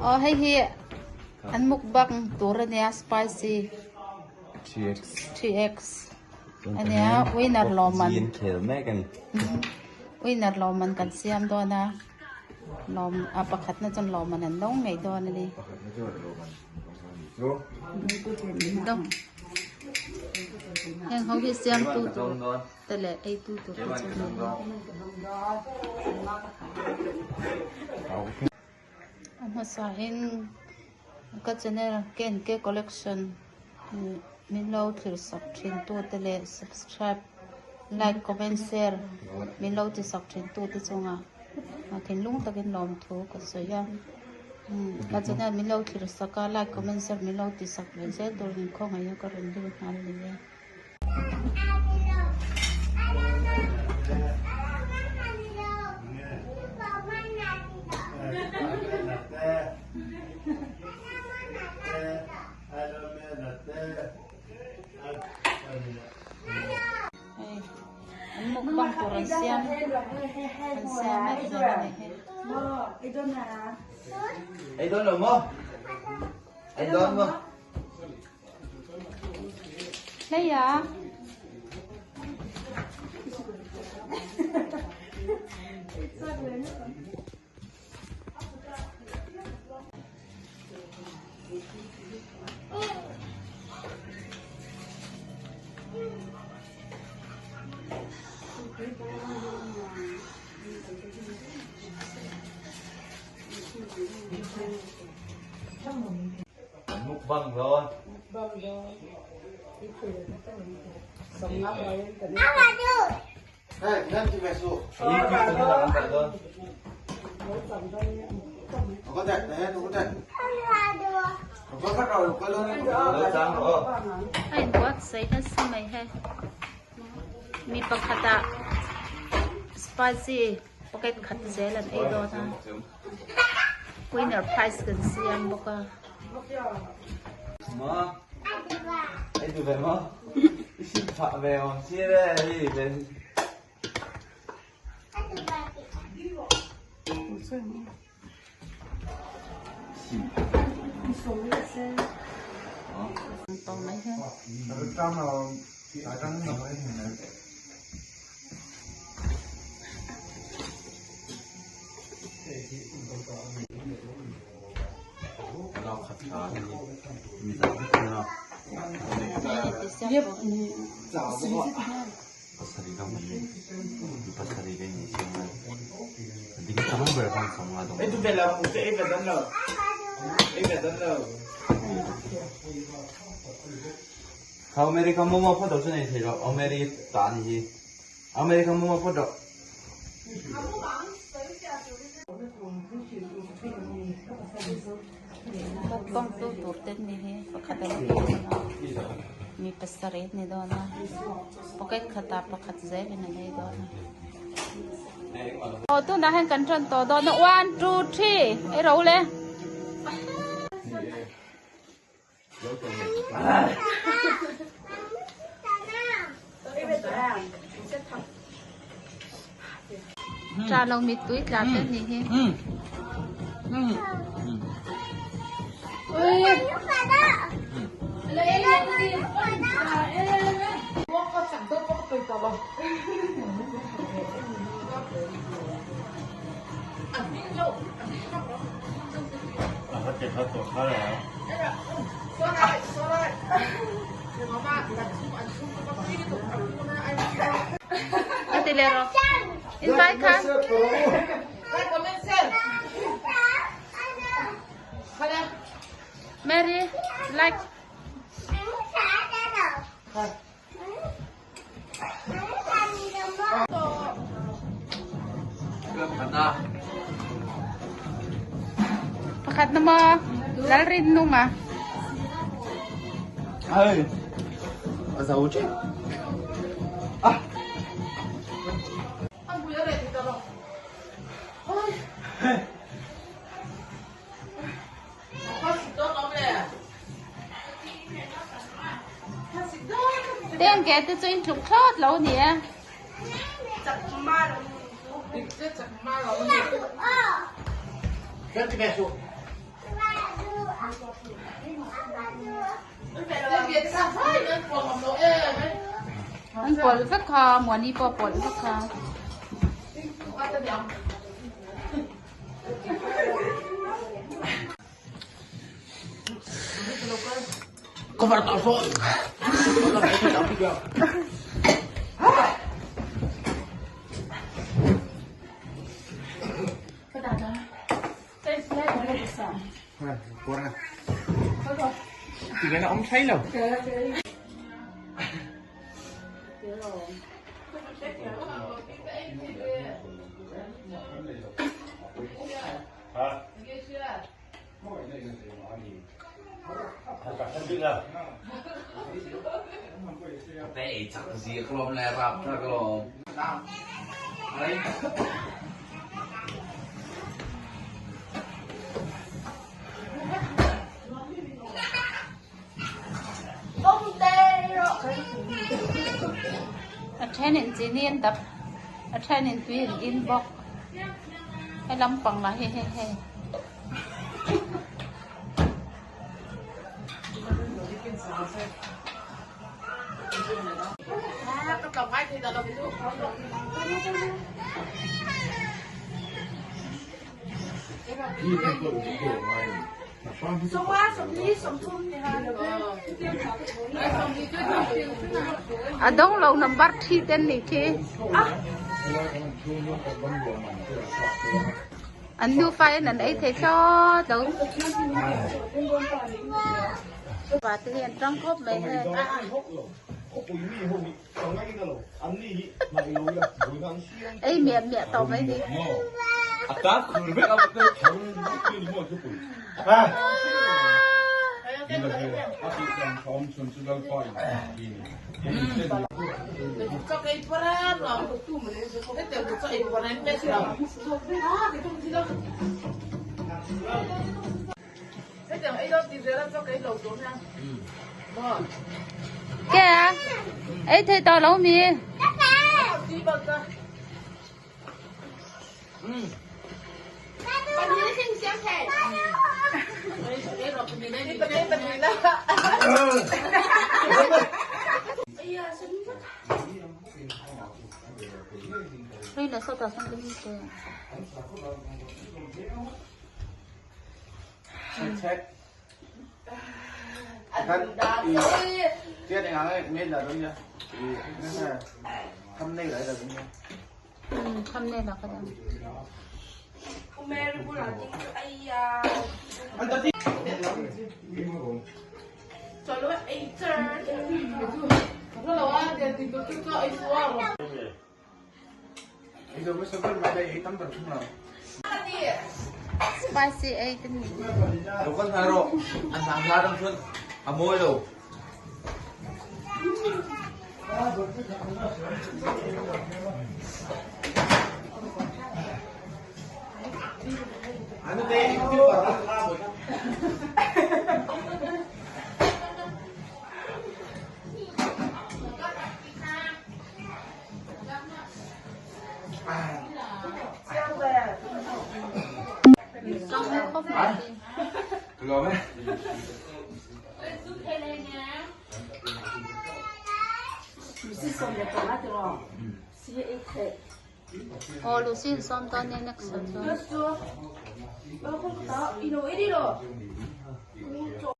Aw hei hi an mukbang tur ania spicy 3x ania winner lawmman winner lawmman kan siam dawn a lawm a pakhatna chuan lawmman an dawng ngei dawn a ni. Heng ho hi siamtu tur te leh eitu tur te chu an ni. A hmasain ka channel K&K collection min lo thlir sak thin tu te leh subscribe like comment share min lo ti sak thin tu te chungah thinlung takin lawmthu ka sawi a ka channel min lo thlir sak a like comment share min lo ti sak ve zel turin khawngaih a ka rawn dil nghal a ni e. Hei an mukbang tur an siam an siam mek zel a ni hi. Hleia. Mukbang dawn. Mukbang dawn. A inbuatsaih nasa mai hei. Mi pakhatah spicy packet khat zel an ei dawn a. Winner prize kan siam bawk a. Tawng mai hian. Mukbang tu tur te ni hi pakhat an ni dawn a mi pasarih an ni dawn a pocket khatah pakhat zel in an ei dawn a. Aw tunah hian kan tan tawh dawn a one two three ei ro le. Tla lo mittui tla te ni hi. A ti leh rawh. In vai kha. Mary, like. Pakhat na maw? Lalrin nung ah. Hey. A zo che. Ah. Teng ke te chu in tluk thlawt lo a ni e. An pawlh vek kha Muani pawh a pawlh vek kha. A thenin chini an dap a thenin tui an in bawk he lampang lah hi hei hei. A dawng lo number thi ten nih khi. An nufa in an ei thei thlawt lo. Pa te hi an tang khawp mai hei. Ei miah miah tawh mai ni. Ke a ei thei tawh lo mi. Ri la sawtah sawn ka hmu che. Thumbnail ah ka dah. Spicy ei kan ni. Aw Lucy in sawm dawn nia next ah chuan.